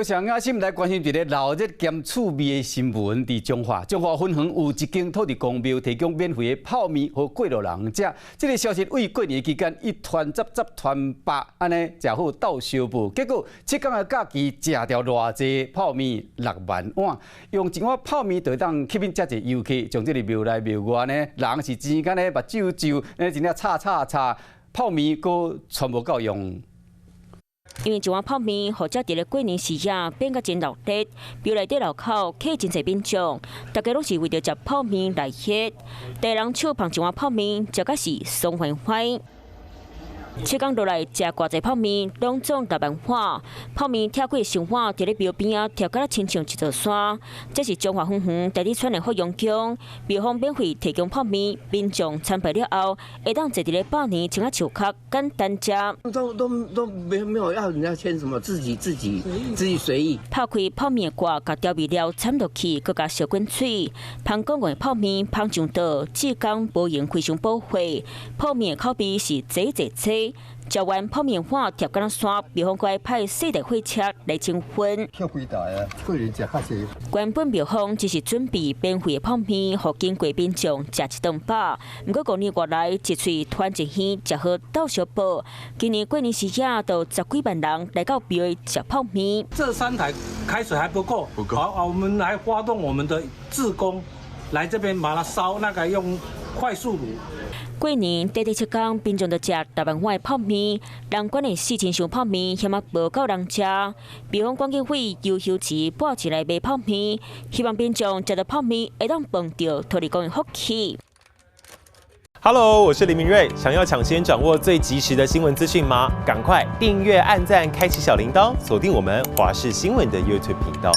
謝雅心來關心一个鬧熱兼趣味的新聞。佇彰化，彰化分園有一間土地公廟提供免費的泡麵予過路人食。這个消息為過年期間一傳十，十傳百，按呢食好鬥相報。結果7天的假期食掉偌濟泡麵6萬碗，用一碗泡麵就會當吸引遮濟遊客，將這个廟內廟外呢，人是錢干呢目睭皺，呢真正吵吵吵，泡麵閣全無夠用。因為一碗泡麵，予遮佇咧過年時啊變甲真鬧熱，廟內底樓口客真濟民眾，大家攏是為著食泡麵來熱。大人手捧一碗泡麵，食甲是爽歡歡。7工落來食偌濟泡麵，攏總六萬碗。泡麵拆開成碗，佇咧廟邊仔疊甲親像一座山。這是彰化分園大里村的福榮宮，廟方免費提供泡麵，民眾參拜了後，會當坐佇咧百年青仔樹跤簡單食。都都都沒有要人家簽什麼，自己隨意。拍開泡麵蓋，共調味料摻落去，閣共燒滾水。芳講的泡麵芳上桌，志工無閒開傷寶費。泡麵的口味是濟濟濟。食完泡麵碗疊敢若山，廟方閣愛派四台貨車來清運。票幾台啊？過年食較濟。原本廟方只是準備免費的泡麵，予經過民眾食一頓飽。毋過5年外來，一喙傳一耳，食好鬥相報。今年過年時啊，就十幾萬人來到廟食泡麵。這三台開水還不夠，不夠。好啊，我們來發動我們的志工來這邊把它燒，那個用快速爐。過年短短7工，民眾就食六萬碗的泡麵，人管的4千箱泡麵，嫌仔無夠人食。廟方趕緊為悠休錢撥錢來買泡麵，希望民眾食著泡麵會當傍著土地公的福氣。 Hello，我是林明瑞，想要搶先掌握最及時的新聞資訊嗎？趕快訂閱、按讚、開啟小鈴鐺，鎖定我們華視新聞的 YouTube 頻道。